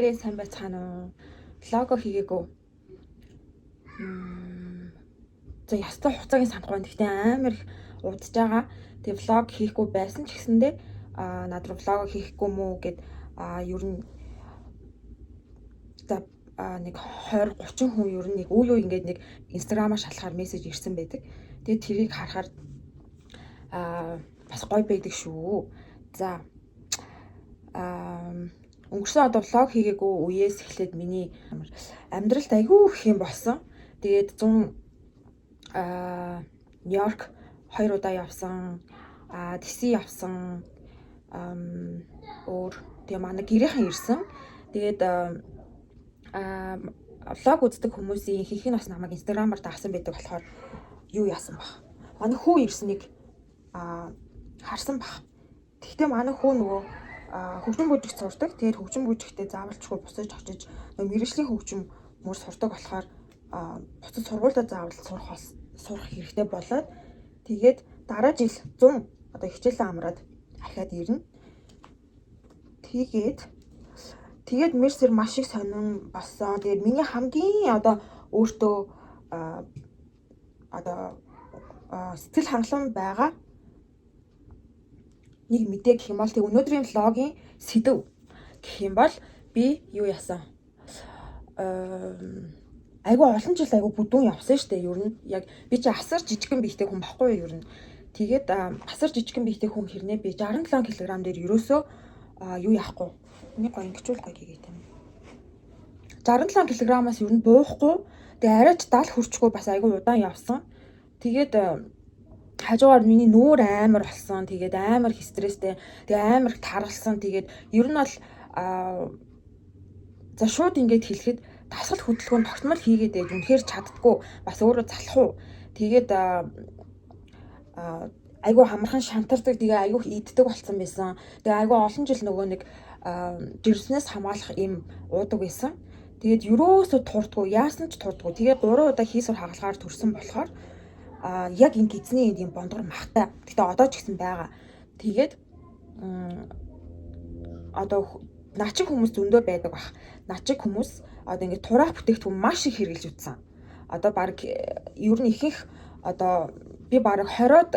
Бүгдээрээ сайн байцгаана уу? Vlog хийгээгүй. За, ястаа хугацааг нь санахгүй байна. Гэхдээ амар их удаж байгаа. Тэгээ vlog хийхгүй байсан ч гэсэндээ над руу vlog хийхгүй мүү гэд ер нь за нэг 20 30 хүн ер нь нэг үе үе ингээд нэг Instagram-аа шалахаар мессеж ирсэн байдаг. Тэгээд тэрийг харахаар бас гоё байдаг шүү. За, өнгөрсөн одоо vlog хийгээгүй үеэс эхлээд миний амьдралд айгүй их юм болсон. Тэгээд 100 Нью-Йорк хоёр удаа явсан, DC явсан, өөр тэгээ манай гэрийнхэн ирсэн. Тэгээд vlog үздэг хүмүүсийн ихэнх нь бас намайг Instagram-аар дагасан байдаг болохоор юу яасан бах. Манай хүү ирснийг харсан бах. Тэгтээ манай хүү нөгөө хөгжим бүжигт сурдаг. Тэгээд хөгжим бүжигтээ заавалчгүй буцаж очиж нөгөө мэргэжлийн хөгжим мөр сурдаг болохоор буцаж сургуультай заавал сурах хэрэгтэй болоод, тэгээд дараа жил 100 одоо хичээлээ амраад ахиад ирнэ. Тэгээд мэрсэр маш их сонин болсон. Тэгээд миний хамгийн одоо өөртөө одоо сэтгэл хангалуун байгаа нэг мэдээ гэх юм бол, тэг өнөөдрийн vlog ийн сэдэв гэх юм бол би юу яасан? Айгүй олон жил айгүй бүдүүн явсан шүү дээ. Ер нь яг би чи асар жижигхэн биетэй хүн баггүй юу ер нь. Тэгээд асар жижигхэн биетэй хүн хэрнээ би 67 кг дээр ерөөсөө юу яахгүй. Миний гоё ингэчүүл гоё хийгээ тийм. 67 кг-аас ер нь буухгүй. Тэгээ арайч 70 хүрчгүй бас айгүй удаан явсан. Тэгээд хажуугаар миний нүүр амар болсон. Тэгээд амар их стресстэй. Тэгээ амар их таргалсан. Тэгээд ер нь бол за, шууд ингэж хэлэхэд дасгал хөдөлгөөн тогтмол хийгээд байж үнэхээр чаддаггүй. Бас өөрөө залах уу. Тэгээд айгүй хамархан шантардаг. Тэгээ айгүй их иддэг болсон байсан. Тэгээ айгүй олон жил нөгөө нэг жирэмснээс хамгаалах юм уудаг байсан. Тэгээд ерөөсөө турдаггүй, яасан ч турдаггүй. Тэгээ 3 удаа хийсвэр хагалгаар төрсөн болохоор яг энэ гэдэсний энд юм бондгор махтай. Гэхдээ одоо ч гэсэн байгаа. Тэгээд одоо начиг хүмүүс зөндөө байдаг бах. Начиг хүмүүс одоо ингээд тураах бүтээгдэхүүн маш их хэрэглэж үзсэн. Одоо баг ер нь ихэнх одоо би баг 20-од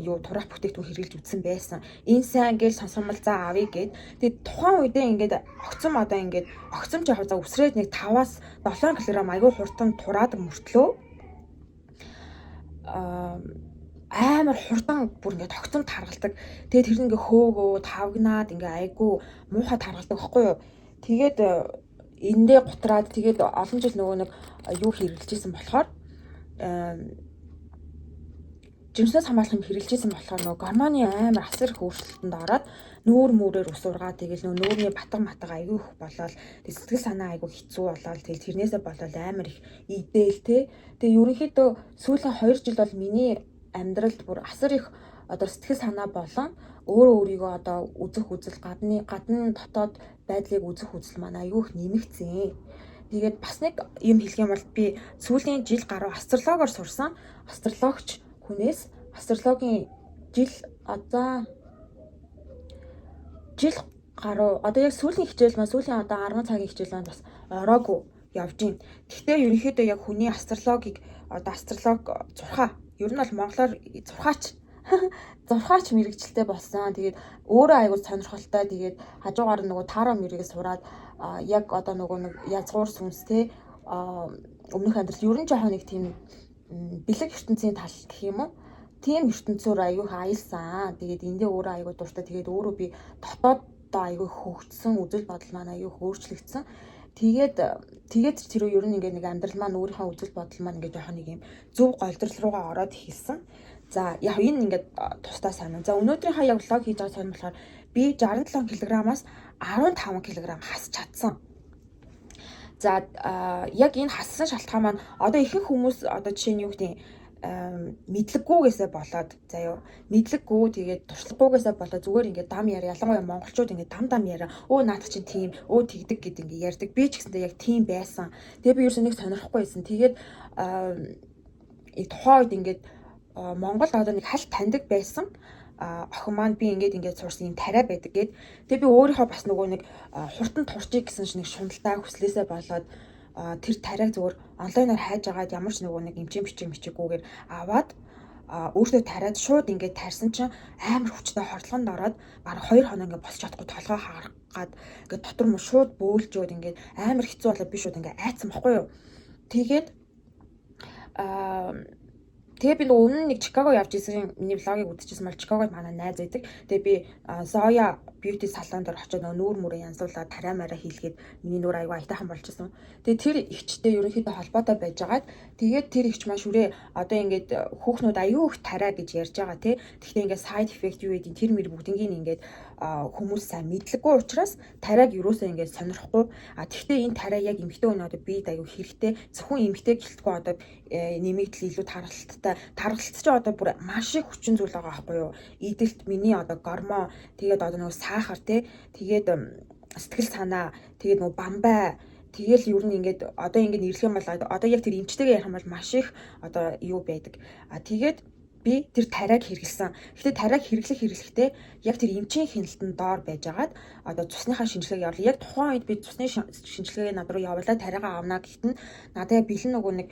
юу тураах бүтээгдэхүүн хэрэглэж үзсэн байсан. Энэ сайн гэж сонсомол за авъя гэд. Тэгээд тухайн үедээ ингээд огцом одоо ингээд огцом ч яг за үсрээд нэг 5-аас 7 кг айгүй хурдан тураадаг мөртлөө амар хурдан бүр ингээд огцом таргалдаг. Тэгээд тэр ингээ хөөгөө тавгнаад ингээ айгүй муухай таргалдаг байхгүй юу. Тэгээд эндээ гутраад, тэгээд олон жил нөгөө нэг юу хэрэглэжсэн болохоор, жирэмснээс хамгаалах юм хэрэглэжсэн болохоор нөгөө гормоны амар асар их өөрчлөлтөнд ороод, нүүр мүрээр ус ургаа, тэгэл нөгөө нүүрний батга матга айгүй их болоод, тэг сэтгэл санаа айгүй хэцүү болоод, тэгэл тэрнээсээ болоод амар их идээл те. Тэгээ ерөнхийдөө сүүлийн 2 жил бол миний амьдралд бүр асар их одоо сэтгэл санаа болон өөрөө өөрийгөө одоо үзэх үзэл, гадны гадна дотоод байдлыг үзэх үзэл маань айгүй их нэмэгдсэн. Тэгээд бас нэг юм хэлэх юм бол би сүүлийн жил гаруй астрологоор сурсан. Астрологч хүнээс астрологийн жил одоо жил гаруй одоо яг сүүлийн хичээл маань, сүүлийн одоо 10 цагийн хичээл маань бас ороогүй явж гин. Гэхдээ ерөнхийдөө яг хүний астрологийг одоо астролог зурхаа, ер нь бол монголоор зурхаач мэргэжилтэй болсон. Тэгээд өөрөө айгуу сонирхолтой. Тэгээд хажуугаар нөгөө таро мэргээ сураад, яг одоо нөгөө нэг язгуур сүнс те, өмнөх амьдрал, ер нь жоохон нэг тийм бэлэг ертөнцийн тал гэх юм уу? Тийм ертөнцөөр айгүй их аялсан. Тэгээд эндээ өөрөө айгүй дуртай. Тэгээд өөрөө би дотооддоо айгүй хөгжсөн, үзэл бодол маань айгүй өөрчлөгдсөн. Тэгээд тэр ер нь ингээд нэг амьдрал маань, өөрийнхөө үзэл бодол маань ингээд жоохон нэг юм зөв голдрол руугаа ороод эхэлсэн. За, яг энэ ингээд тусдаа сайн. За, өнөөдрийнхөө яг vlog хийж байгаа сайн болохоор би 67 кг-аас 15 кг хасч чадсан. За, яг энэ хассан шалтгаан маань одоо ихэнх хүмүүс одоо жишээ нь юу гэдэг мэдлэггүйгээсээ болоод заяо, мэдлэггүй, тэгээд туршлагагүйгээсээ болоод зүгээр ингээд дам яриа, ялангуяа монголчууд ингээд дам дам яриа, өө, наадах чинь тийм, өө, тэгдэг гэд ингээд ярьдаг. Би ч гэсэндээ яг тийм байсан. Тэгээд би ерөөсөө нэг сонирхохгүй байсан. Тэгээд тухайн үед ингээд Монголд одоо нэг хальт таньдаг байсан. охин маань би ингээд ингээд сурсан юм тариа байдаг гээд. Тэгээ би өөрийнхөө бас нөгөө нэг хурдан турчиг гэсэн шиг нэг шуналтай хүслээсээ болоод тэр тариаг зүгээр онлайнаар хайж агаад ямар ч нөгөө нэг эмчийн бичиг мичиггүйгээр аваад өөртөө тариад шууд ингээд тарьсан чинь амар хүчтэй хордлогонд ороод бараг 2 хоног ингээд босч чадахгүй, толгой хагарах гад ингээд дотор мө шууд бөөлжөөд ингээд амар хэцүү болоод би шууд ингээд айцсан баггүй юу. Тэгээд тэгээ би нөгөө өмнө нэг Чикаго явж исэн, миний vlog ыг үзчихсэн бол Чикагод манай найз байдаг. Тэгээ би Zoya beauty салон дээр очиод нөгөө нүүр мүрээ янзуулаад, тариа мараа хийлгээд миний нүүр аягүй аятайхан болчихсон. Тэгээ тэр эгчтэй ерөнхийдөө холбоотой байжгаад, тэгээд тэр эгч маань шүрээ одоо ингээд хүүхнүүд аюу их тариа гэж ярьж байгаа тий. Тэгэхдээ ингээд side effect юу гэдгийг тэр мэр бүгднийг ингээд хүмүүс сайн мэдлэггүй учраас тариаг юусоо ингээд сонирхгүй. А тэгвэл энэ тариа яг эмэгтэй хүн одоо биед аюу хэрэгтэй. Зөвхөн эмэгтэй гэлтгүй одоо нэмэгдэл илүү тархалттай. Тархалт чи одоо бүр маш их хүчин зүйл байгаа байхгүй юу? Идэлт, миний одоо гормон, тэгээд одоо нөгөө сахар тий. Тэгээд сэтгэл санаа, тэгээд нөгөө бамбай. Тэгэл ер нь ингээд одоо ингээд нэрлэх юм бол одоо яг тэр эмчтэйгээ ярих юм бол маш их одоо юу байдаг. А тэгээд би тэр тариаг хэрэглэсэн. Гэхдээ тариаг хэрэглэх хэрэглэхдээ яг тэр эмчийн хяналтанд доор байжгаад одоо цусныхаа шинжилгээг явуулаа. Яг тухайн үед би цусны шинжилгээг над руу явуулаад тариагаа авна гэхэд нь надад бэлэн нөгөө нэг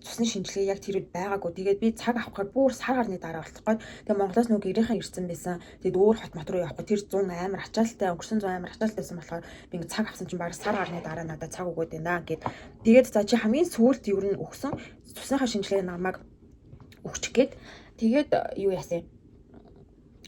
цусны шинжилгээ яг тэр үед байгаагүй. Тэгээд би цаг авахаар бүр сар гарны дараа болчих гээд, тэгээд Монголоос нөгөө гэрийнхэн ирсэн байсан. Тэгээд өөр хот мот руу явахгүй тэр 100 амар ачаалттай, өнгөрсөн 100 амар ачаалтайсан болохоор би ингээ цаг авсан чинь бараг сар гарны дараа надад цаг өгөөд байна гэд. Тэгээд за чи хамгийн сүүлд ер нь өгсөн цусныхаа шинжилгээг намайг өгчих гээд, тэгээд юу яасан юм,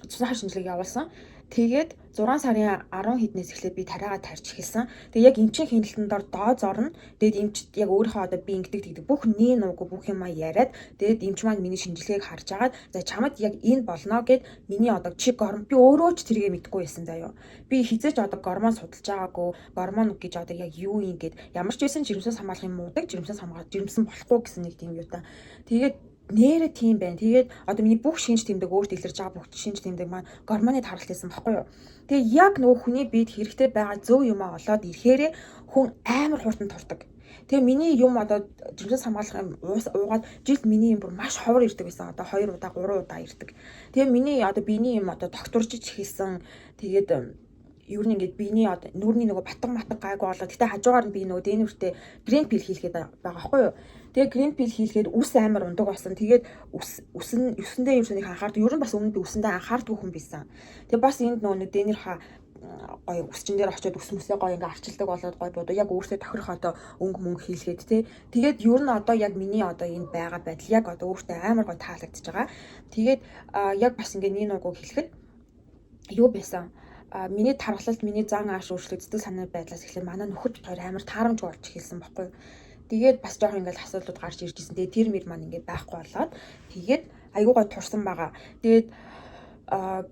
цусныхаа шинжилгээг явуулсан. Тэгээд 6 сарын 10 хэднээс эхлээд би тариагаа тарьж эхэлсэн. Тэгээд яг эмчийн хяналтанд дор дооз орно. Тэгээд эмч яг өөрийнхөө одоо би ингэдэг тэгдэг бүх нээ нуугүй бүх юмаа яриад, тэгээд эмч маань миний шинжилгээг харж агаад, за чамд яг энэ болно гэд, миний одоо чи гормон, би өөрөө ч тэргээ мэдэхгүй байсан заяо. Би хизээч одоо гормон судалж байгаагүй. Гормон гэж одоо яг юу юм гэд, ямар ч байсан жирэмсэн хамгаалах юм муудаг, жирэмсэн хамгаал жирэмсэн болохгүй гэсэн нэг тийм юутай. Тэгээд нэрэ тийм байна. Тэгээд одоо миний бүх шинж тэмдэг, өөрт илэрж байгаа бүх шинж тэмдэг маань гормоны тархалт байсан баггүй юу. Тэгээ яг нөгөө хүний биед хэрэгтэй байгаа зөв юм а олоод ирэхээрээ хүн амар хурдан турдаг. Тэгээ миний юм одоо жирэмсэн хамгаалах юм уус уугаад жилд миний юм бүр маш ховор ирдэг байсан. Одоо 2 удаа, 3 удаа ирдэг. Тэгээ миний одоо биений юм одоо тогтворж эхэлсэн. Тэгээд ер нь ингээд биений одоо нүүрний нөгөө батга матга гайгүй болоод, гэтээ хажуугаар нь би нөгөө Денвертэй green pill хийлгээд байгаа байхгүй юу. Тэгээ green pill хийлгээд үс амар ундаг болсон. Тэгээд үс үсэн үсэндээ юм шиг анхаардаг. Ер нь бас өмнө би үсэндээ анхаардгүй хүн байсан. Тэгээ бас энд нөгөө нэг Денверха гоё үсчин дээр очиод үс мүсээ гоё ингээ арчилдаг болоод, гоё бодоо яг өөртөө тохирох одоо өнгө мөнгө хийлгээд те. Тэгээд ер нь одоо яг миний одоо энэ байгаа байдал яг одоо өөртөө амар гоё таалагдчихж байгаа. Тэгээд яг бас ингээ нэг нугуу хэлэхэд юу байсан, миний тархалт, миний зан ааш өөрчлөлт, сэтгэл санааны байдлаас эхлээд манай нөхөр хоёр амар таарамжгүй болж эхэлсэн баггүй. Тэгээд бас жоохон ингээл асуудлууд гарч ирж исэн. Тэгээд тэр мэр маань ингээд байхгүй болоод, тэгээд айгуу гой турсан байгаа. Тэгээд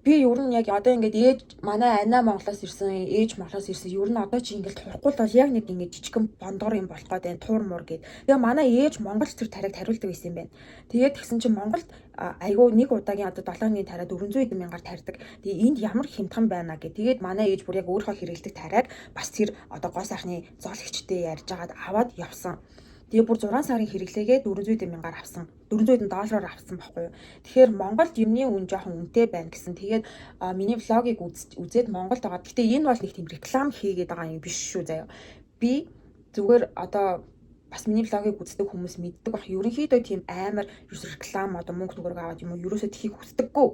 би ер нь яг одоо ингээд ээж манай анаа Монголоос ирсэн, ээж Монголоос ирсэн. Ер нь одоо чи ингээд турахгүй л бол яг нэг ингээд жижигхэн бондгор юм болох гээд байна. Тур муур гээд. Тэгээ манай ээж Монголд тэр тариаг тариулдаг байсан юм байна. Тэгээд тэгсэн чинь Монголд айгуу нэг удаагийн одоо 7 хоногийн тариа 400 хэдэн мянгаар тарьдаг. Тэгээ энд ямар хямдхан байна гэх. Тэгээд манай ээж бүр яг өөрийнхөө хэрэглэдэг тариаг бас тэр одоо гоо сайхны зол эгчтэй ярьж агаад аваад явсан. Тэгээ бүр 6 сарын хэрэглээгээ 400 хэдэн мянгаар авсан. 400 хэдэн доллараар авсан байхгүй юу. Тэгэхээр Монголд юмны үн жоохон үнэтэй байна гэсэн. Тэгээд миний vlog ыг үзээд Монголд байгаа. Гэтэ энэ бол нэг тийм реклам хийгээд байгаа юм биш шүү заяа. Би зүгээр одоо бас миний vlog ыг үздэг хүмүүс мэддэг бах. Ерөнхийдөө тийм амар ерөөс реклам одоо мөнгө төгрөг аваад юм уу, ерөөсөө тхийг хүсдэггүй.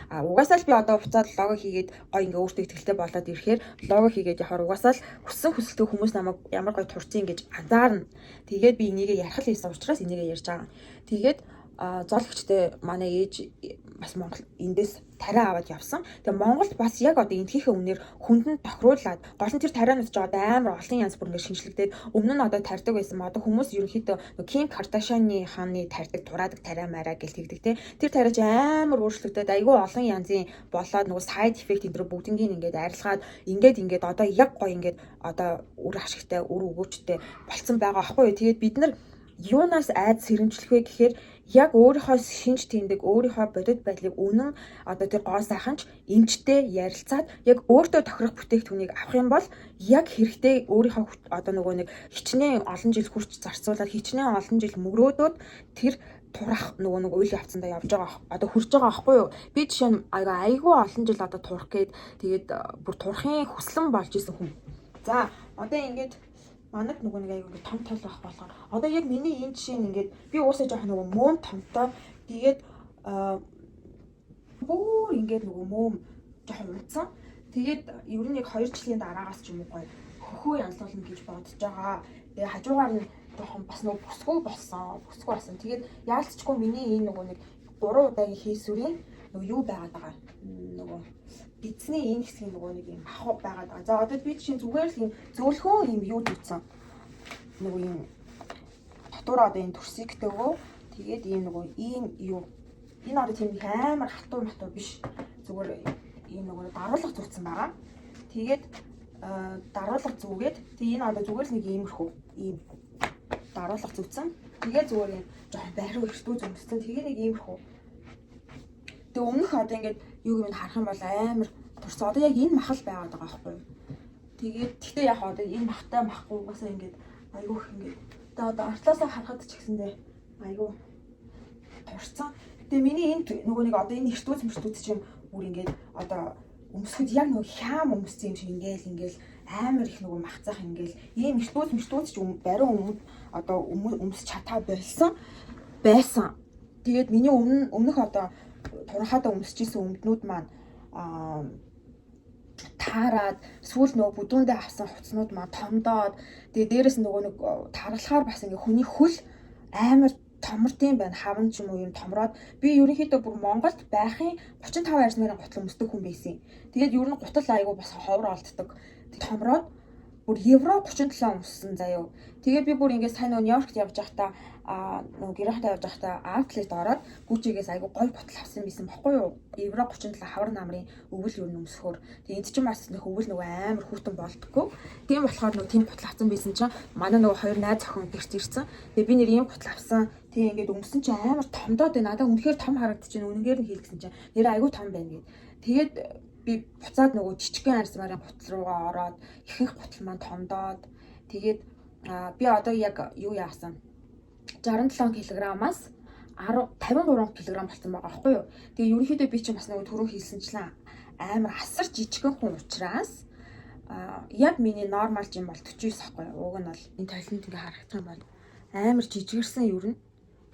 А угаасаа л би одоо буцаад vlog хийгээд гоё ингээ өөртөө ихтэй болоод ирэхээр vlog хийгээд явахаар угаасаа л хүссэн хүсэлтгүй хүмүүс намайг ямар гоё турцсан гэж анзаарна. Тэгээд би энийгээ ярих л хийсэн учраас энийгээ ярьж байгаа. Тэгээд зол эгчтэй манай ээж бас Монгол эндээс тариа аваад явсан. Тэгээ Монголд бас яг одоо энтхийнхээ үнээр хүндэн тохируулаад, гол нь тэр тарианууд ч одоо амар олон янз бүр ингээд шинжлэгдээд, өмнө нь одоо тарьдаг байсан. Одоо хүмүүс ерөнхийдөө Ким Кардашианы хааны тарьдаг тураадаг тариа мараа гэл тэгдэг те. Тэр тариа чи амар өөрчлөгдөд, айгүй олон янзын болоод, нөгөө side effect энэ төр бүгднгийн ингээд арилгаад, ингээд ингээд одоо яг гоё ингээд одоо үр ашигтай, үр өгөөчтэй болцсон байгаа аахгүй юу. Тэгээд бид нар юунаас айд сэрэмжлэх вэ гэхээр яг өөрийнхөө шинж тэмдэг, өөрийнхөө бодит байдлыг үнэн одоо тэр гоо сайхан ч эмчтэй ярилцаад яг өөртөө тохирох бүтээгдэхүүнийг авах юм бол яг хэрэгтэй өөрийнхөө одоо нөгөө нэг хичнээн олон жил хурц зарцуулаад, хичнээн олон жил мөрөөдөөд тэр турах нөгөө нэг үйл явцандаа явж байгаа, одоо хүрж байгаа байхгүй юу? Би жишээ нь айгүй олон жил одоо турах гээд тэгээд бүр турахын хүслэн болж исэн хүн. За одоо ингээд манад нөгөө нэг айгүй том тол байх болохоор одоо яг миний энэ жишээ нь ингээд би уусаа жоох нөгөө мөөм томтой, тэгээд бүр ингээд нөгөө мөөм жоохон унтсан. Тэгээд ер нь яг 2 жилийн дараагаас ч юм уу гоё хөхөө янзлуулна гэж бодож байгаа. Тэгээ хажуугаар нь жоохон бас нөгөө бүсгүй болсон. Бүсгүй болсон. Тэгээд яалтчгүй миний энэ нөгөө нэг 3 удаагийн хийсвэрийн нөгөө юу байгаад байгаа. Нөгөө эзний энэ хэсгийн нөгөө нэг юм мах байгаад байгаа. За одоо би чинь зүгээр л юм зөөлхөө юм юу зүүцэн. Нөгөө юм дотор одоо энэ төрсигтэйгөө тэгээд ийм нөгөө ийм юу энэ одоо тийм их амар хатуу матуу биш. Зүгээр ийм нөгөө даруулга зүүцэн байгаа. Тэгээд даруулга зүүгээд тэгээ энэ одоо зүгээр л нэг иймэрхүү ийм даруулга зүүцэн. Тэгээ зүгээр юм жоохон бариу эртүү зөмссөн. Тэгээ нэг иймэрхүү. Тэгээ өмнөх одоо ингээд юу юм харах юм бол амар турсан. Одоо яг энэ махал байгаад байгаа байхгүй юу? Тэгээд гэхдээ яг одоо энэ махтай махгүй угаасаа ингээд айгүйх ингээд тэгээ одоо артлаасаа харахад ч гэсэндээ айгүй турсан. Тэгээ миний энэ нөгөө нэг одоо энэ эртүүц мөртүүц чинь бүр ингээд одоо өмсөхөд яг нөгөө хям өмссөн юм шиг ингээл ингээл амар их нөгөө махцах ингээл ийм эртүүц мөртүүц ч бариу өмнө одоо өмсч чадаа болсон байсан. Тэгээд миний өмнөх одоо турхаадаа өмсөж исэн өмднүүд маань таарад сүүл нөгөө бүдүүндээ авсан хувцснууд маань томдоод тэгээ дээрэс нөгөө нэг таргалахаар бас ингээ хүний хөл амар томордсон байна. Хаван ч юм уу юм томроод би ерөнхийдөө бүр Монголд байхын 35 арьсмарын гутал өмсдөг хүн байсан. Тэгээд ер нь гутал айгу бас ховор олддог. Томроод бүр евро 37 өмссөн заяо. Тэгээ би бүр ингээд сайн нөгөө Нью-Йоркт явж байхдаа нөгөө гэрээхтэй явж байхдаа outlet ороод Gucci-гээс айгу гоё гутал авсан байсан бохгүй юу? Евро 37 хавар намрын өвөл ер нь өмсөхөөр. Тэгээ энд чинь бас нөх өвөл нөгөө амар хүүтэн болдгоо. Тийм болохоор нөгөө тийм гутал авсан байсан чинь манай нөгөө хоёр найз охин гэрт ирсэн. Тэгээ би нэр ийм гутал авсан. Тэгээ ингээд өмсөн чинь амар томдоод байна. Надаа үнэхээр том харагдчихэв. Үнэнгээр нь хийлгэсэн чинь нэр айгу том байна гэд. Тэгээд би буцаад нөгөө жижигхэн арьсмарын гутал руугаа ороод ихэнх гутал маань томдоод тэгээд би одоо яг юу яасан 67 кг-аас 53 кг болсон байгаа байхгүй юу. Тэгээ ерөнхийдөө би чинь бас нөгөө түрүү хийсэнчлэн амар асар жижигхэн хүн учраас яг миний нормал жим бол 49 байхгүй юу. Уг нь бол энэ талент ингээ харагдах юм бол амар жижигэрсэн ер нь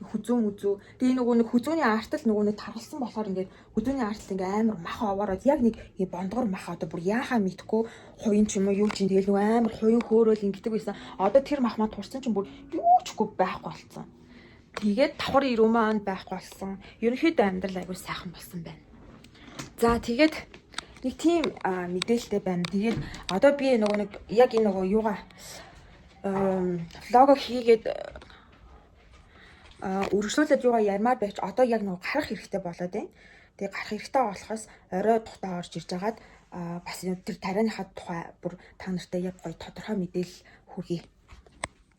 хүзүү мүзүү. Тэгээ нөгөө нэг хүзүүний артал нөгөө нэг таргалсан болохоор ингээд хүзүүний артал ингээ амар мах овоороод яг нэг юм бондгор мах одоо бүр яахаа мэдхгүй хуян ч юм уу юу ч юм тэгэл нөгөө амар хуян хөөрөөл ингэдэг байсан. Одоо тэр мах маань турсан чинь бүр юу ч үгүй байхгүй болсон. Тэгээд давхар ирүү маань байхгүй болсон. Ерөнхийдөө амьдрал айгүй сайхан болсон байна. За тэгээд нэг тийм мэдээлэлтэй байна. Тэгээд одоо би нөгөө нэг яг энэ нөгөө юугаа влого хийгээд үргэлжлүүлээд юугаа ярмаар байж одоо яг нөгөө гарах хэрэгтэй болоод байна. Тэгээ гарах хэрэгтэй болохоос орой тухтаа орж ирж агаад бас тэр тарианыхаа тухай бүр та нартай яг гоё тодорхой мэдээлэл хүргэе.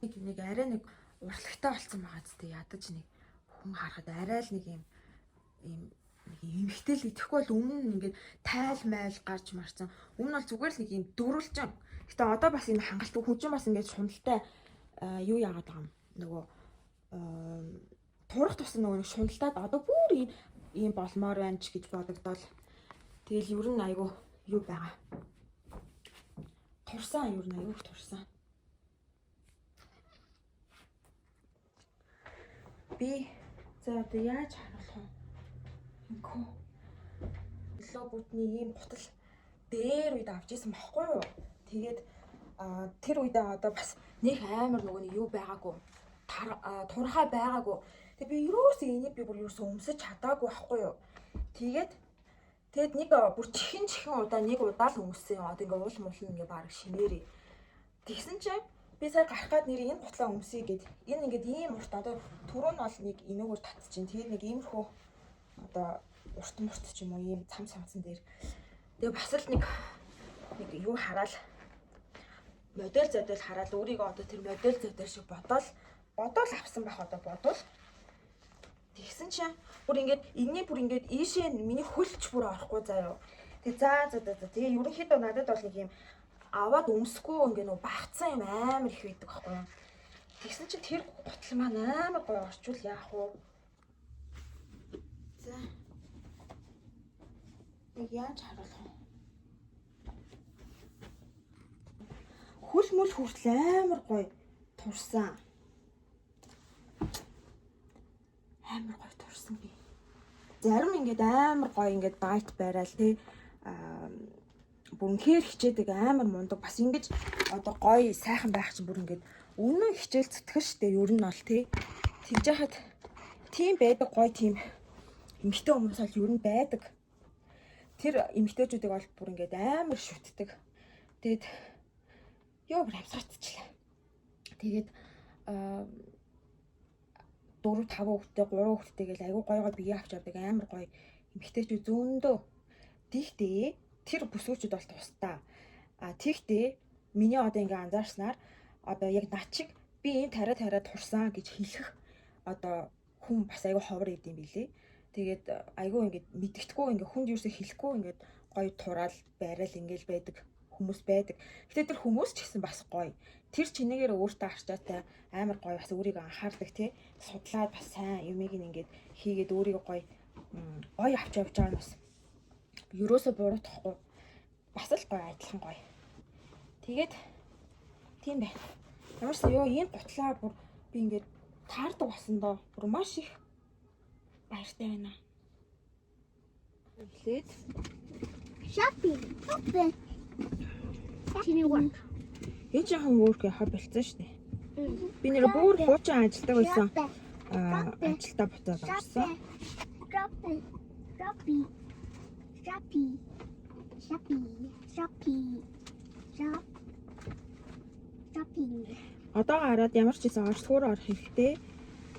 Нэг арай нэг урлагтай болсон байгаа ч тэг ядаж нэг хүн харахад арай л нэг юм нэг эмхтэй л идэхгүй бол өмнө нь ингээд тайл майл гарч марсан. Өмнө нь бол зүгээр л нэг юм дөрвөлжин. Гэтэ одоо бас юм хангалтгүй хүн бас ингээд шуналтай юу яагаад байгаа юм нөгөө турах тусам нөгөө нэг шуналтаад одоо бүр ийм болмоор байна ч гэж бодогдоол. Тэгэл ер нь айгүй юу байгаа. Турсан ер нь айгүй турсан. Би за одоо яаж харуулах вэ? Инкөө. Лөө бүтний ийм гутал дээр үед авч исэн бохгүй юу? Тэгээд тэр үедээ одоо бас нэг амар нөгөө нэг юу байгаагүй. Турхаа байгаагүй. Тэгээ би ерөөсөө энийг би бүр ерөөсөө өмсөж чадаагүй байхгүй юу? Тэгээд нэг бүр чихэн удаа нэг удаа л өмссөн. Одоо ингээ уул муулна ингээ баг шинээрээ. Тэгсэн чинь би сая гарах гад нэр энэ гутлаа өмсөе гэд. Энэ ингээд ийм урт одоо түрүү нь бол нэг энүүгээр татчихин. Тэгээд нэг иймэрхүү одоо урт мурт ч юм уу ийм цам самцсан дээр. Тэгээ бас л нэг юу хараал модель зөдөл хараал өөрийгөө одоо тэр модель зөдөл шиг бодоол авсан байх одоо бодвол. Тэгсэн чинь бүр ингээд энэний бүр ингээд ийшээ миний хөлч бүр орохгүй заяа. Тэгээ за за за тэгээ ерөнхийдөө надад бол нэг юм аваад өмсөхгүй ингээ нөө багцсан юм амар их байдаг байхгүй юу. Тэгсэн чинь тэр гутал маань амар гоё орчвол яах вэ? Яг яаж харуулах вэ? Хөл мөл хүртэл амар гоё турсан. Амар гоё турсан би. Зарим ингээд амар гоё ингээд diet барайл тий, бүр үнэхээр хичээдэг, амар мундаг. Бас ингэж одоо гоё сайхан байх чинь бүр ингээд үнэн хичээл зүтгэн штэ, ер нь бол тий. Тэгж яхад тийм байдаг, гоё тийм эмэгтэй хүмүүс бол ер нь байдаг. Тэр эмэгтэйчүүдийг бол бүр ингээд амар шүтдэг. Тэгээд ёо, бүр амьсгаацчлаа. Тэгээд 4 5 хүүхэдтэй, 3 хүүхэдтэй гэл айгүй гоё гоё бие авч явдаг амар гоё эмэгтэйчүүд зөндөө. Тэгтээ тэр бүсгүүчүүд бол тусдаа. А тэгтээ миний одоо ингээ анзаарснаар одоо яг над чиг би ийм тариа тариа турсан гэж хэлэх одоо хүн бас айгүй ховор идэм билээ. Тэгээд айгүй ингээд мэдгэдэггүй, ингээ хүнд юусоо хэлэхгүй, ингээд гоё тураал байраал ингээл байдаг хүмүүс байдаг. Гэтэ тэр хүмүүс ч гэсэн бас гоё. Тэр чинээгээр өөртөө арчаатай, амар гоё, бас өөрийгөө анхаардаг тий. Судлаад бас сайн юмыг ингээд хийгээд өөрийгөө гоё гоё авч явж байгаа нь бас ерөөсө буруутахгүй. Бас л гоё, адилхан гоё. Тэгээд тийм байна. Ямар ч ёо, ийм гутлаа бүр би ингээд таардаг болсон доо. Бүр маш их баяртай байна. Эхлээд Shopping. Shopping. Чиний work. Энэ жоохон work яхаа болцсон шүү дээ. Би нэр бүр хуучин ажилтдаг байсан. Аа, ажилдаа буцаад орсон. Shopping. Shopping. Shopping. Shopping. Shopping. Shop. Shopping. Одоо гараад ямар ч гэсэн орсгоор орох хэрэгтэй.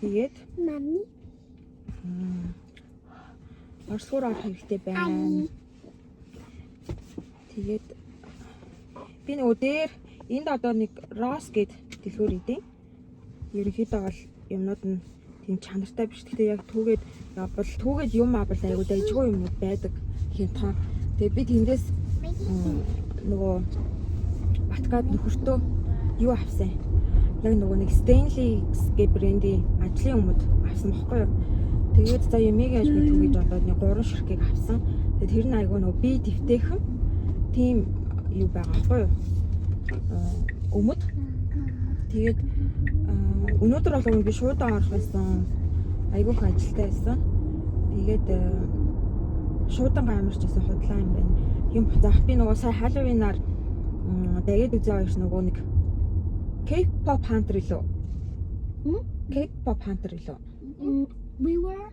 Тэгээд Mommy. Орсгоор орох хэрэгтэй байна. Ай. Тэгээд би нөгөө дээр энд одоо нэг Ross гэд дэлгүүр идэв. Ерөнхийдөө бол юмнууд нь тийм чанартай биш. Гэхдээ яг түүгээд явбал, түүгээд юм авбал айгуу дайжгүй юмнууд байдаг хямдхан. Тэгээ би тэндээс нөгөө Баткад нөхөртөө юу авсан. Яг нөгөө нэг Stanley гэ брендийн ажлын өмд авсан бохгүй юу. Тэгээд за ямиг яаж би түгэж бодоод нэг гурван ширхгийг авсан. Тэгээд тэр нь айгуу нөгөө би твтэйхэн тийм юу байгаа байхгүй юу. Өмд. Тэгээд өнөөдөр бол би шуудан орох байсан. Айгуу их ажилтай байсан. Тэгээд шуудан амарч байсан, худлаа юм байна. Юм буцаах би нөгөө сая Halloween-аар дагаад үзээ хоёрч нөгөө нэг K-pop Hunter илүү. K-pop Hunter илүү. We were.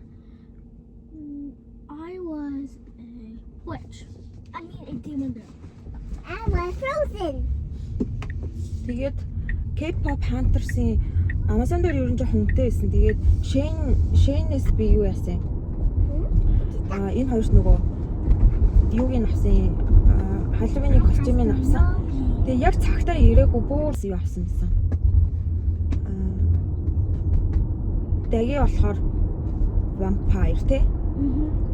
I was a witch. I mean, a demon girl. I was frozen. Тэгээд K-pop Hunters-ийн Amazon дээр ер нь жоохон үнэтэй байсан. Тэгээд Shein-ээс би юу яасан? А энэ хоёрт нөгөө юуг нь авсан? Halloween-ийн костюмыг авсан. Тэгээ яг цагтаа ирээгүй, бүр юу авсан гэсэн. Даги болохоор vampire тий.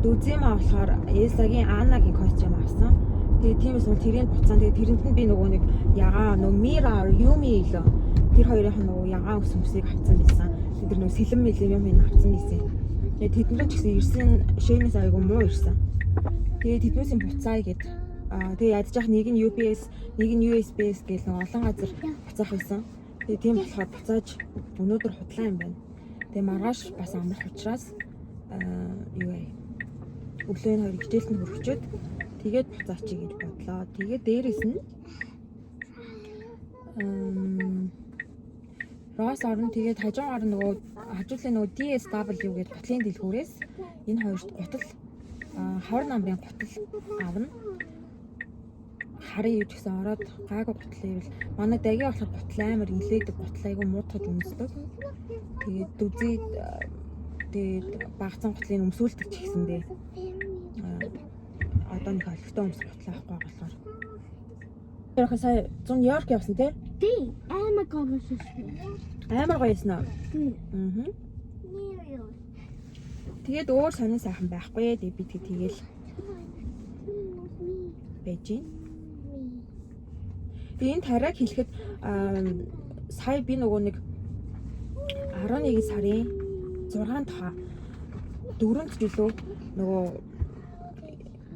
Дүзима болохоор Элсагийн, Аннагийн костюм авсан. Тэгээ тиймээс бол тэрийг буцаан, тэгээ тэрэнд нь би нөгөө нэг ягаан нөгөө Мира, Юми илүү тэр хоёрын нөгөө ягаан ус өмсийг авсан байсан. Тэр нөгөө сэлэм мэлэм юм ин авсан байсан. Тэгээ тэднэр ч гэсэн ирсэн, Shein-ээс айгу муу ирсэн. Тэгээ тэднээсийн буцаая гэд. Аа, тэгээ ядж яах нэг нь UPS, нэг нь USPS гэл нэг олон газар буцаах байсан. Тэгээ тийм болохоор буцааж өнөөдөр худлаа юм байна. Тэгээ маргааш бас амрах учраас аа, юу вэ? Өглөө энэ хоёрыг хичээлд нь хүрчээд тэгээд буцаачи гэж бодлоо. Тэгээд дээрэс нь Ross орно, тэгээд хажуугаар нөгөө хажуулын нөгөө DSW гэдэг гутлын дэлгүүрээс энэ хоёрт гутал, хавар намрын гутал авна. Харын юу ч гэсэн ороод гайгүй гутал ивэл манай даги болохоор гутал амар инлээдэг, гутал айгүй муутгаж өмсдөг. Тэгээд дүзий, тэгээд багцсан гутлыг өмсүүлдэг ч гэсэндээ одоо нэг олигтой өмсөх гутал авахгүй болохоор. Яг сая 100 Нью-Йорк явсан тий? Тий. Амар гоё байсан. Амар гоё байсан уу? Тий. Аа. Тэгээд өөр сонин сайхан байхгүй. Тэгээд би тэгэл байж гин. Тэгээ энэ тариаг хэлэхэд сая би нөгөө нэг 11 сарын 6 дахь дөрөнд жилүү нөгөө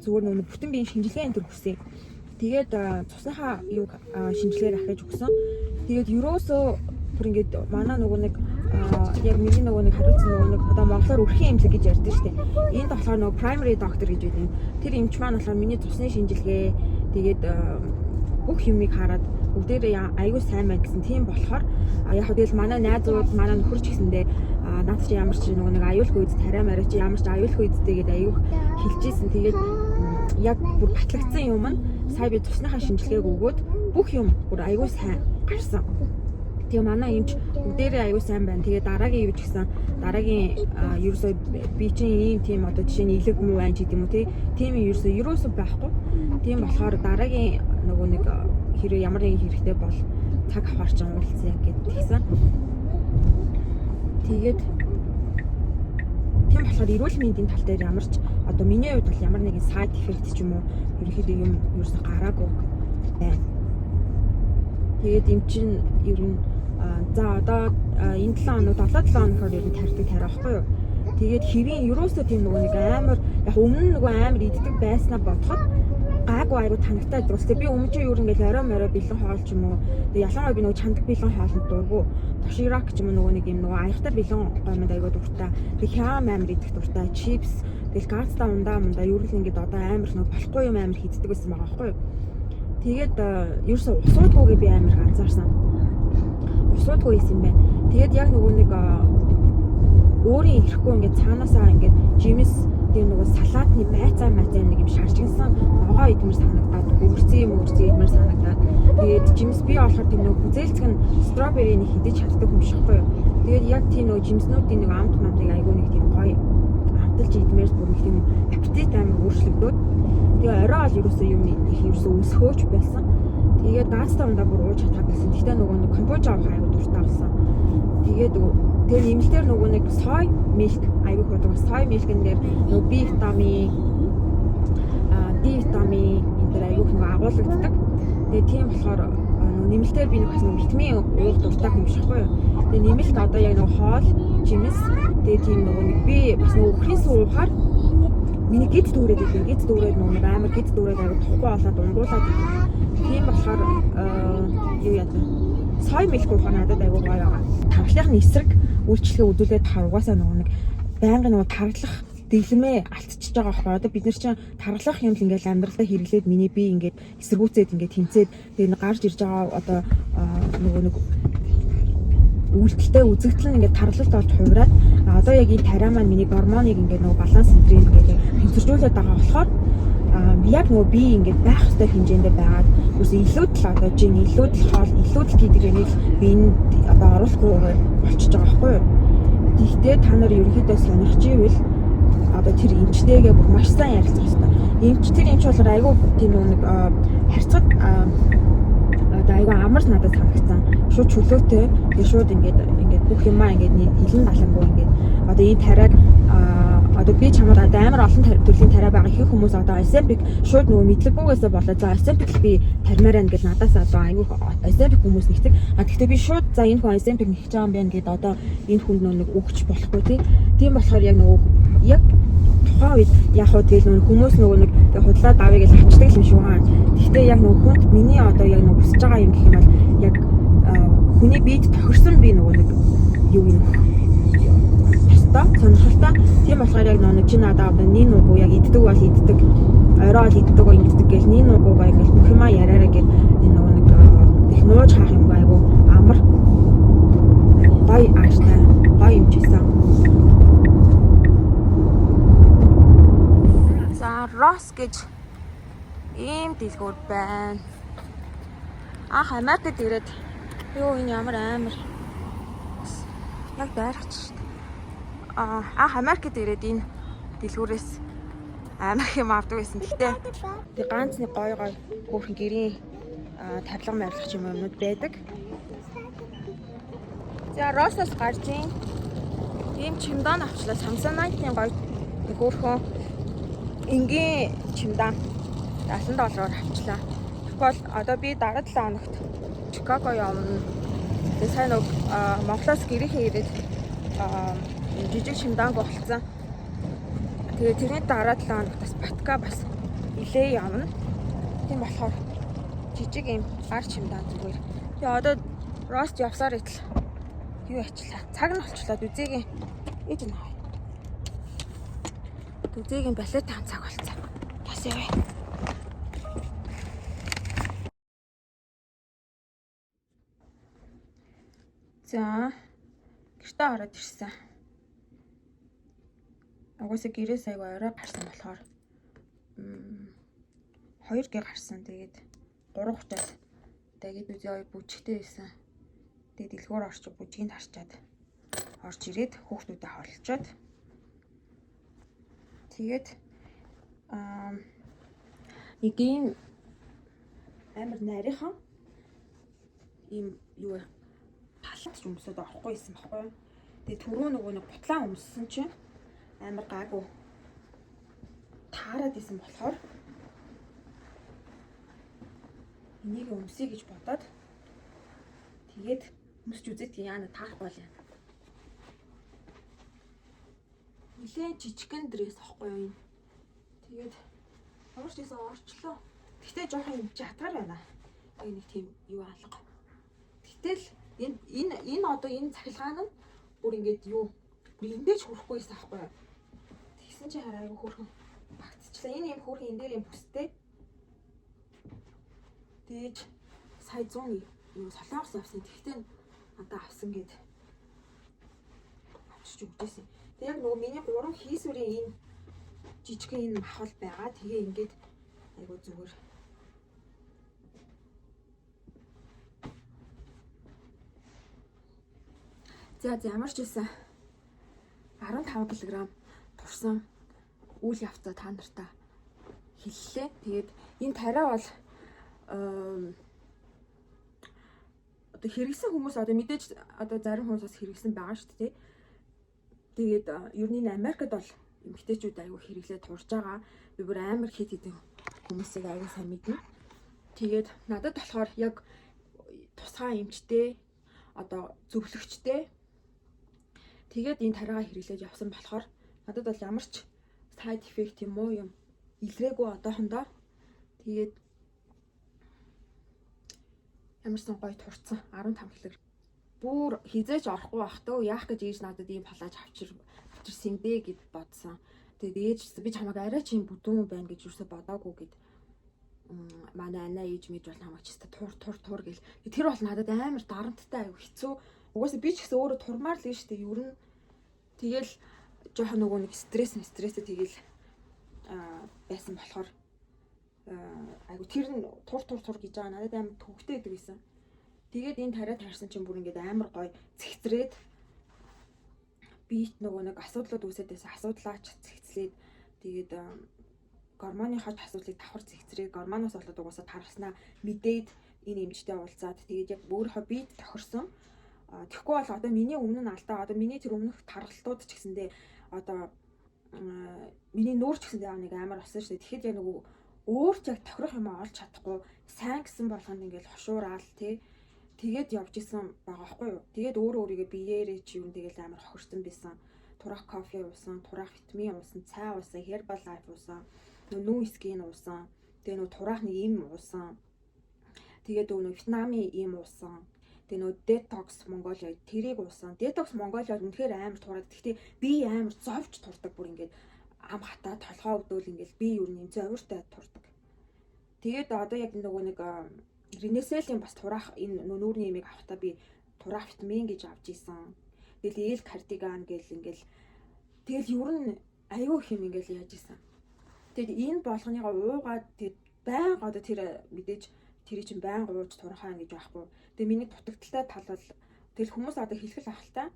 Зүгээр нөгөө бүтэн биеийн шинжилгээ энэ төр өгсөн. Тэгээд цусныхаа юуг шинжилгээр ахиж өгсөн. Тэгээд ерөөсөө бүр ингээд манай нөгөө нэг яг миний нөгөө нэг хариуцсан нөгөө нэг одоо монголоор өрхийн эмнэлэг гэж ярьдаг шүү дээ. Энд болохоор нөгөө primary doctor гэж байдаг. Тэр эмч маань болохоор миний цусны шинжилгээ, тэгээд бүх юмыг хараад бүгдээрээ айгүй сайн байна гэсэн. Тийм болохоор яг хөө тэгэл манай найзууд, манай нөхөр ч гэсэндээ наад чи ямар ч нөгөө нэг аюулгүй үз, тариа мараа чи ямар ч аюулгүй үстэй гэдээ айгүйх хэлж ийсэн. Тэгээд яг бүр батлагдсан юм нь сая би цусныхаа шинжилгээг өгөөд бүх юм бүр айгүй сайн гарсан. Тэгээ манай эмч бүгдээрээ аюу сайн байна. Тэгээ дараагийн юу ч гэсэн дараагийн ерөөсөө би чинь ийм тийм одоо жишээ нь илэг муу байна ч гэдэм үү те. Тийм ерөөсөө байхгүй. Тийм болохоор дараагийн нөгөө нэг хэрэг ямар нэгэн хэрэгтэй бол цаг авахар ч уулзъя гэд тэгсэн. Тэгээд тийм болохоор эрүүл мэндийн тал дээр ямар ч одоо миний хувьд бол ямар нэгэн side effect ч юм уу ерөнхийдөө юм ерөөсөө гараагүй байна. Тэгээд эм чин ер нь за одоо энэ 7 хоног, 7 7 хоногоор ер нь тарьдаг тариа байхгүй юу? Тэгээд хэвийн ерөөсөө тийм нөгөө нэг амар, яг өмнө нь нөгөө амар иддэг байснаа бодоход гайгүй, айгу танагтай байдаг. Тэгээ би өмнө чинь юу ингээл орой морой бэлэн хоол ч юм уу. Тэгээ ялангуяа би нөгөө чандаг бэлэн хоолнд дургу. Доширак ч юм уу, нөгөө нэг юм нөгөө аяхтай бэлэн гоймонд айгу дуртай. Тэгээ хям амар идэх дуртай. Чипс, тэгэл газтай ундаа мундаа ер нь ингээд одоо амар нөгөө болохгүй юм амар хийддэг байсан байгаа байхгүй юу? Тэгээд ерөөсөө усуудгүйгээ би амар их анзаарсан. Усуудгүй юм байна. Тэгээд яг нөгөө нэг өөрийн ирэхгүй ингээд цаанаасаа ингээд жимс, тийм нөгөө салаатны байцаа майцаа нэг юм шаржигнсан ногоо идмэр санагдаад, өвөрцөн юм өвөрцөн идмэр санагдаад. Тэгээд жимс би болохоор тийм нөгөө хүзээлцэг нь strawberry нэг хидэж чаддаг юм шиг байхгүй юу. Тэгээд яг тийм нөгөө жимснүүдийн нэг амт мамтыг айгүй нэг тийм гоё амталж идмээр бүр нэг тийм аппетит амар өөрчлөгдөөд, тэгээ орой ол ерөөсөө юм их ерөөсөө өсөхөөч байсан. Тэгээд газтай ундаа бүр ууж чадах байсан. Гэхдээ нөгөө нэг компууча авах айгүй дуртай болсон. Тэгээд тэгээ нэмэлтээр нөгөө нэг soy milk айгүй их уудаг. Soy milk-эн дээр нөгөө B витамин, D витамин энэ дээр айгүй их нөгөө агуулгаддаг. Тэгээ тийм болохоор нөгөө нэмэлтээр би нэг бас нөгөө витамин уух дуртай хүн биш байхгүй юу. Тэгээ нэмэлт одоо яг нөгөө хоол, жимс, тэгээ тийм нөгөө нэг би бас нөгөө үхрийн сүү уухаар миний гид дүүрээд идэв. Гид дүүрээд нөгөө нэг амар гид дүүрээд айгүй тухгүй болоод унгуулад идэв. Тийм болохоор юу яадаг. Soy milk уухаар надад айгүй гоё байгаа. Тархлынхны эсрэг үйлчлэгээ үзүүлээд тахаар угаасаа нөгөө нэг байнгын нөгөө тархлах дэглэмээ алдчихж байгаа байхгүй. Одоо бид нар чинь тархлах юм л ингээл амьдралдаа хэрэглээд миний бие ингээд эсэргүүцээд, ингээд тэнцээд, тэгээ нэг гарч ирж байгаа одоо нөгөө нэг үйлдэлтэй үзэгдэл нь ингээд тарлалт болж хувираад, одоо яг энэ тариа маань миний гормоныг ингээд нөгөө баланс энтрийг ингээд тэнцвэржүүлээд байгаа болохоор яг нөгөө би ингээд байх ёстой хэмжээндээ байгаад үгүй илүү л одоо жин, илүү л хоол, илүү л гэдэг юмыг би энэ одоо оруулахгүй болчихж байгаа байхгүй юу. Тэгтээ та нар ерөнхийдөө сонирхож ивэл одоо тэр эмчтэйгээ бүр маш сайн ярилцах хэрэгтэй. Эмч, тэр эмч болохоор айгүй тийм нэг харьцаад одоо айгүй амар надад санагдсан. Шууд чөлөөтэй. Тэгээ шууд ингээд бүх юмаа ингээд илэн далангүй ингээд одоо энэ тариаг одоо би чамд одоо амар олон төрлийн тариа байгаа. Ихэнх хүмүүс одоо Ozempic шууд нөгөө мэдлэггүйгээсээ болоод за Ozempic л би таримаар байна гэд надаас одоо айгүй Ozempic хүмүүс нэгдэг. А тэгтээ би шууд за энэ хүн Ozempic нэгж байгаа юм байна гэд одоо энэ хүнд нөгөө нэг өгч болохгүй тий. Тийм болохоор яг нөгөө яг тухайн үед яг хуу тэгэл нөгөө хүмүүс нөгөө нэг тэг худлаад авъя гэж авчдаг юм шиг байгаа. Тэгтээ яг нөгөө хүнд миний одоо яг нөгөө хүсэж байгаа юм гэх юм бол яг хүний биед тохирсон би нөгөө нэг юу юм ёстой, сонирхолтой. Тийм болохоор яг нөгөө нэг чи надаа одоо нэг нүгүү яг иддэг бол иддэг, орой бол иддэг, ингэдэг гэл нэг нүгүүгаа ингээл бүх юмаа яриараа гэл энэ нөгөө нэг их нууж хаах юмгүй айгу амар гоё ааштай гоё юм чийсэн. За, Ross гэж ийм дэлгүүр байна. Анх Америкт ирээд юу энэ ямар амар яг байрах ч шүү дээ. Анх Америкт ирээд энэ дэлгүүрээс амар их юм авдаг байсан. Гэхдээ тэг ганц нэг гоё гоё хөөрхөн гэрийн тавилга барилга ч юм юмнууд байдаг. За, Ross-оос гарч ийн ийм чемодан авчлаа. Samsonite-ийн гоё нэг хөөрхөн энгийн чемодан 70 доллараар авчлаа. Тэгэхгүй бол одоо би дараа 7 хоногт Чикаго явна. Тэгээ сайн нэг Монголоос гэрийнхээ ирээд жижиг чемоданг болцсон. Тэгээ тэрний дараа 7 хоногт бас Батка бас нилээ явна. Тийм болохоор жижиг юм гар чимдаан зүгээр. Тэгээ одоо Рост явсаар итэл юу ачлаа. Цаг нь болчлоо. Дүзээгийн ээж нь хай. Дүзээгийн балетын цаг болцсон. Бас яваа. За гэртээ ороод ирсэн. Угаасаа гэрээс айгу орой гарсан болохоор 2 гэ гарсан. Тэгээд 3:30-аас тэгээд үзээ хоёр бүжигтэй байсан. Тэгээд дэлгүүр орч бүжгийг харчаад орж ирээд хүүхдүүдэд холчоод тэгээд нэг ийм амар нарийнхан ийм юу палат ч өмсөд орохгүй байсан байхгүй юу. Тэгээ түрүү нөгөө нэг бутлаа өмссөн чинь амар гаагүй таарад исэн болохоор энийг өмсөе гэж бодоод тэгээд өмсч үзээд яана таарахгүй бол яана. Нилээн жижигхэн дресс ахгүй юу энэ. Тэгээд ямар ч байсан орчлоо. Гэхдээ жоохон юм жатгаар байна. Яг нэг тийм юу алга. Гэтэл энэ энэ энэ одоо энэ цахилгаан нь бүр ингээд юу бүр эндээж хүрэхгүй байсан аахгүй юу. Тэгсэн чи хараа айгу хөөрхөн багцчлаа. Энэ юм хөөрхөн энэ дээр юм бүстэй. Дээж сая 100 юу солонгос авсан. Тэгтээ надаа авсан гэд авчиж өгчээсэн. Тэг яг нөгөө миний 3 хийсвэрийн энэ жижигхэн энэ махал байгаа. Тэгээ ингээд айгу зүгээр. За ямар ч байсан 15 кг турсан үйл явцаа та нартаа хэллээ. Тэгээд энэ тариа бол одоо хэрэгсэн хүмүүс одоо мэдээж одоо зарим хүмүүс бас хэрэгсэн байгаа шүү дээ. Тэгээд ер нь энэ Америкт бол эмэгтэйчүүд айгүй хэрэглээ турж байгаа. Би бүр амар хит хитэн хүмүүсийг айгүй сайн мэднэ. Тэгээд надад болохоор яг тусгай эмчтэй одоо зөвлөгчтэй тэгээд энэ тариагаа хэрэглээж явсан болохоор надад бол ямар ч side effect юм уу юм илрээгүй одоохондоо. Тэгээд ямарсан гоё турцсан 15 кг. Бүр хизээч орохгүй байх төө яах гэж ээж надад ийм палаж авчирсан бэ гэд бодсон. Тэгээд ээж би чамайг арай ч юм бүдүүн байна гэж юусоо бодоагүй гэд манай анаа ээж мэж бол намайг ч тур тур тур гэл. Тэр бол надад амар дарамттай аюу хэцүү. Угаасаа би ч гэсэн өөрөө турмаар л шүү дээ. Ер нь тэгэл жоохон нөгөө нэг стресстэй тэгэл байсан болохоор айгу тэр нь тур тур тур гэж байгаа надад амар төвхтэй байдаг байсан. Тэгээд энэ тариа таарсан чинь бүр ингээд амар гоё цэгцрээд биет нөгөө нэг асуудлууд үүсээд байсан асуудлаач цэгцлээд тэгээд гормоны хож асуудлыг давхар цэгцрээд гормоноос болоод угаасаа тархаснаа мэдээд энэ эмчтэй уулзаад тэгээд яг өөрийнхөө биед тохирсон. Тэгэхгүй бол одоо миний өмнө нь алдаа одоо миний тэр өмнөх тархалтууд ч гэсэндээ одоо миний нүүр ч гэсэндээ нэг амар болсон шүү дээ. Тэгэхэд яг нөгөө өөр ч яг тохирох юм олж чадахгүй сайн гэсэн болгонд ингээл хошуураал тий тэгээд явж исэн байгаа байхгүй юу. Тэгээд өөрөө өөрийгөө биеэрээ чи юм тэгэл амар хохирсон байсан. Тураах кофе уусан, тураах витамин уусан, цай уусан, Herbalife уусан, нөгөө нүү скин уусан. Тэгээ нөгөө тураах нэг им уусан. Тэгээд нөгөө Вьетнамын им уусан. Тэгээ нөгөө Detox Mongolia тэрийг уусан. Detox Mongolia үнэхээр амар тураад. Гэхдээ би амар зовж турдаг бүр ингээд ам хатаа толгоо өвдөөл ингээд би ер нь юм зовиртой турдаг. Тэгээд одоо яг нөгөө нэг Ренеселийн бас тураах энэ нүүрний имийг авахдаа би тураах витамин гэж авч исэн. Тэгэл ээл кардиган гэл ингээл тэгэл ер нь аюу их юм ингээл яаж исэн. Тэгэд энэ болгоныгоо уугаад тэгээд байнга одоо тэр мэдээж тэр чинь байнга ууж турхаа гэж байхгүй. Тэгээ миний дутагдaltaй тал бол тэгэл хүмүүс одоо хэлхэл ахaltaа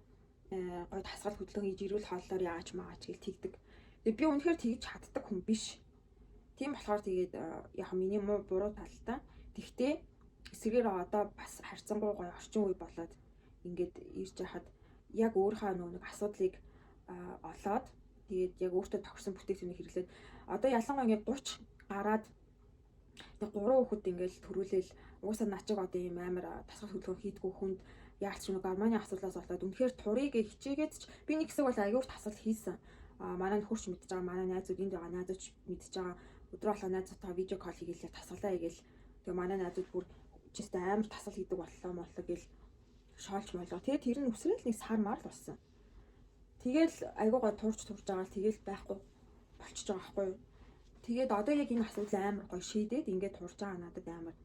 гой тасгал хөдөлгөөн хийж эрүүл хооллоор яаж маач гэл тэгдэг. Тэгээ би үнэхээр тэгж чаддаг хүн биш. Тийм болохоор тэгээд яг миний муу буруу талтай. Тэгтээ эсрэгээр одоо бас харьцангуй гоё орчин үе болоод ингээд ирж байхад яг өөрийнхөө нөгөө нэг асуудлыг олоод тэгээд яг өөртөө тохирсон бүтээгдэхүүнийг хэрэглээд одоо ялангуяа ингээд 30 гараад тэг 3 хүүхэд ингээд төрүүлээл угаасаа начиг одоо ийм амар тасгал хөдөлгөөн хийдгүү хүнд яалч нэг гормоны асуудлаас болоод үнэхээр турыг хичээгээд ч би нэг хэсэг бол аягүй тасгал хийсэн. Манай нөхөрч мэдж байгаа, манай найзууд энд байгаа найзууд ч мэдж байгаа. Өдрөө болоо найзуудтайгаа video call хийгээл тасгалаа хийгээл, тэгээ манай найзууд бүр чистэй амар тасгал хийдэг боллоо моллоо гэл шоолч молоо. Тэгээд тэр нь үсрээл нэг сар мар л болсон. Тэгэл айгуугаа турж турж байгаа л тэгэл байхгүй болчихж байгаа байхгүй юу. Тэгээд одоо яг энэ асуудал амар гоё шийдээд ингээд турж байгаа надад амар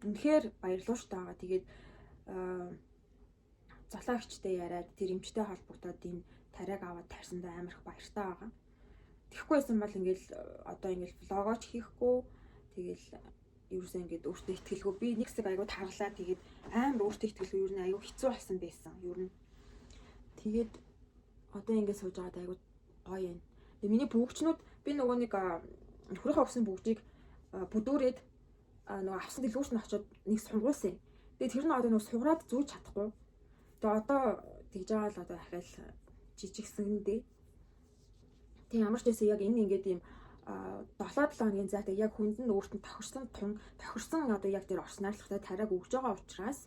үнэхээр баярлууштай байгаа. Тэгээд золоо эгчтэй яриад, тэр эмчтэй холбогдоод энэ тариаг аваад тарьсандаа амар их баяртай байгаа. Тэгэхгүй байсан бол ингээл одоо ингээл vlog оо ч хийхгүй, тэгэл ерөөсөө ингээд өөртөө итгэлгүй, би нэг хэсэг айгуу таргалаа, тэгээд амар өөртөө итгэлгүй, ер нь айгуу хэцүү болсон байсан ер нь. Тэгээд одоо ингээд сууж байгаад айгуу гоё юм. Тэгээ миний бөгжнүүд, би нөгөө нэг нөхрийнхөө өгсөн бөгжийг бүдүүрээд нөгөө авсан дэлгүүрт нь очиод нэг сунгуулсан юм. Тэгээ тэр нь одоо нөгөө сугараад зүүж чадахгүй. Тэгээ одоо тэгж байгаа л одоо ахаал жижигсэн дээ. Тэг ямар ч байсан яг энэ ингээд ийм 7 7 хоногийн зайтай яг хүнд нь өөрт нь тохирсон тун тохирсон одоо яг тэр орс найрлагатай тариаг өгж байгаа учраас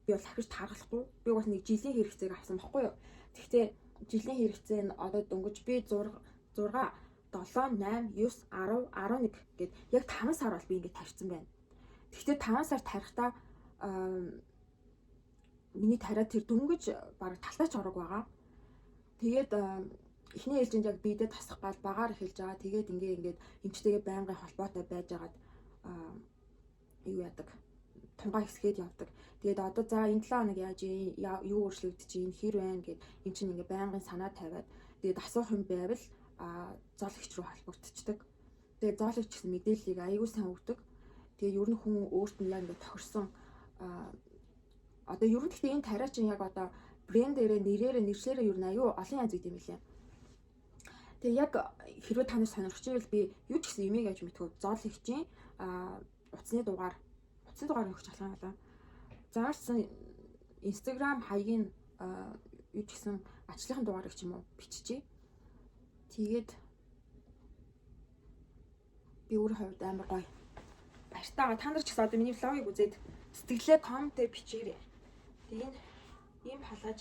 би бол ахиж таргалахгүй. Би бас нэг жилийн хэрэгцээг авсан баггүй юу. Гэхдээ жилийн хэрэгцээ нь одоо дөнгөж би 6 6 7 8 9 10 11 гэд яг 5 сар бол би ингээд тарьсан байна. Гэхдээ 5 сар тарихтаа миний тариа тэр дөнгөж бараг талтаач орог байгаа. Тэгээд эхний ээлжинд яг биедээ тасах гал багаар эхэлж байгаа. Тэгээд ингээ ингээд эмчтэйгээ байнгын холбоотой байжгаад юу яадаг, тунгаа хэсгээд явдаг. Тэгээд одоо за энэ 7 хоног яаж, юу өөрчлөгдөж чинь, хэр байна гэд эн чинь ингээ байнгын санаа тавиад, тэгээд асуух юм байвал зоол эгч рүү холбогдчихдаг. Тэгээд зоол эгч гэсэн мэдээллийг аягүй сайн өгдөг. Тэгээд ер нь хүн өөрт нь яг ингээ тохирсон одоо ер нь, гэхдээ энэ тариа чинь яг одоо брэндээрээ, нэрээрээ, нэршлээрээ ер нь аюу олон янз үйд юм лээ. Тэгээ яг хэрвээ та нар сонирхож байвал би юу ч гэсэн юмыг яаж мэдхүү зоол эгчийн утасны дугаар өгч болох юм байна. Заасан Instagram хаягийн юу ч гэсэн ажлынхын дугаарыг ч юм уу биччихье. Тэгээд би өөрийн хувьд амар гоё баяртайгаа. Та нар ч гэсэн одоо миний vlog ыг үзээд сэтгэлээ comment дээр бичээрэй. Тэгээ энэ ийм палааж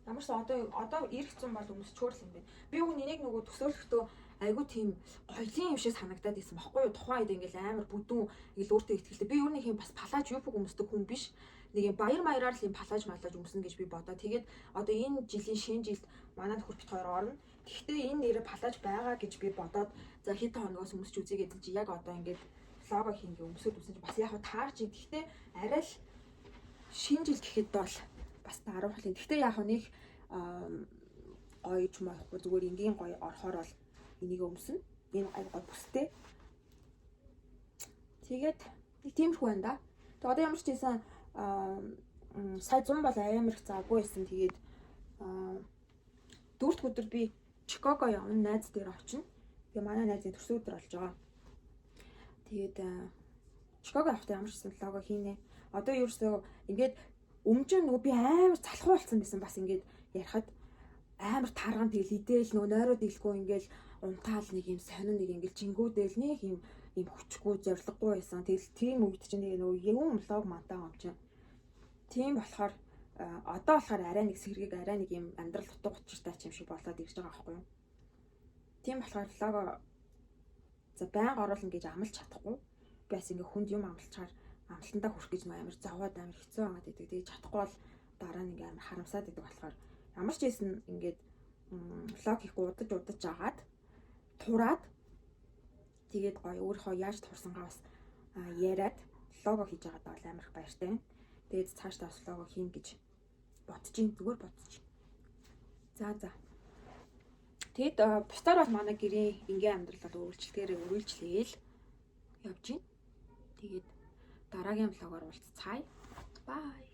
ямар ч одоо ирэх зун бол өмсчөөр л юм байна. Би үн энийг нөгөө төсөөлөхдөө айгүй тийм гоёлын юм шиг санагдаад байсан баггүй юу? Тухайн үед ингээл амар бүдүүн, ингээл өөртөө ихтгэлтэй. Би юу нэг юм бас палааж юпг өмсдөг хүн биш. Нэг юм баяр маяраар л юм палааж малаж өмснө гэж би бодоо. Тэгээд одоо энэ жилийн шинэ жилд манай нөхөр бит хоёр орно. Гэхдээ энэ нэрэ палааж байгаа гэж би бодоод, за хэд хоногоос өмсч үзье гэдэг чи яг одоо ингээд vlog оо хийнгээ өмсөд үсэн чи бас яг таарч. Гэхдээ арай л шинэ жил гэхэд бол бас даруухлын. Гэхдээ яг нэг гоё ч юм уухгүй, зүгээр энгийн гоё орохоор бол энийг өмснө. Энэ ай гоё бүстэй. Тэгээд нэг тиймэрхүү байна да. Тэгээд одоо ямар ч байсан сая 100 бол амар их завгүй байсан. Тэгээд дөрөвд өдөр би Чикаго явна, найз дээр очино. Тэгээ манай найзын төрсөн өдөр болж байгаа. Тэгээд Чикаго явахдаа ямар ч гэсэн vlog оо хийнэ. Одоо ерөөсөө ингээд өмжин нөгөө би амар залхуу болсон байсан, бас ингээд ярихад амар тарган, тэгэл идээл нөгөө нойроод ийлэхгүй, ингээл унтаал, нэг юм сонин, нэг ингээл жингүүдэл, нэг юм юм хүчгүй, зориггүй байсан. Тэгэл тийм үед чинь нэг нөгөө юм vlog мантаа юм чинь. Тийм болохоор одоо болохоор арай нэг сэргийг, арай нэг юм амьдрал утга учиртай юм шиг болоод ирж байгаа байхгүй юу. Тийм болохоор vlog оо за байнга оруулна гэж амлаж чадахгүй. Би бас ингээ хүнд юм амлчаар амлалтандаа хүрэх гэж амар зовоод, амар хэцүү байгаад идэг. Тэгээ чадахгүй бол дараа нь ингээ амар харамсаад идэг болохоор ямар ч байсан ингээд vlog хийхгүй удаж удаж агаад тураад, тэгээд гоё өөрийнхөө яаж турсангаа бас яриад vlog оо хийж байгаадаа бол амар их баяртай байна. Тэгээд цаашдаа бас vlog оо хийн гэж бодож ин, зүгээр бодож. За. Тэгэд бусдаар бол манай гэрийн ингийн амьдрал бол үргэлжлэлгээр үргэлжлээл явж байна. Тэгээд дараагийн vlog оор уулзцаая. Bye.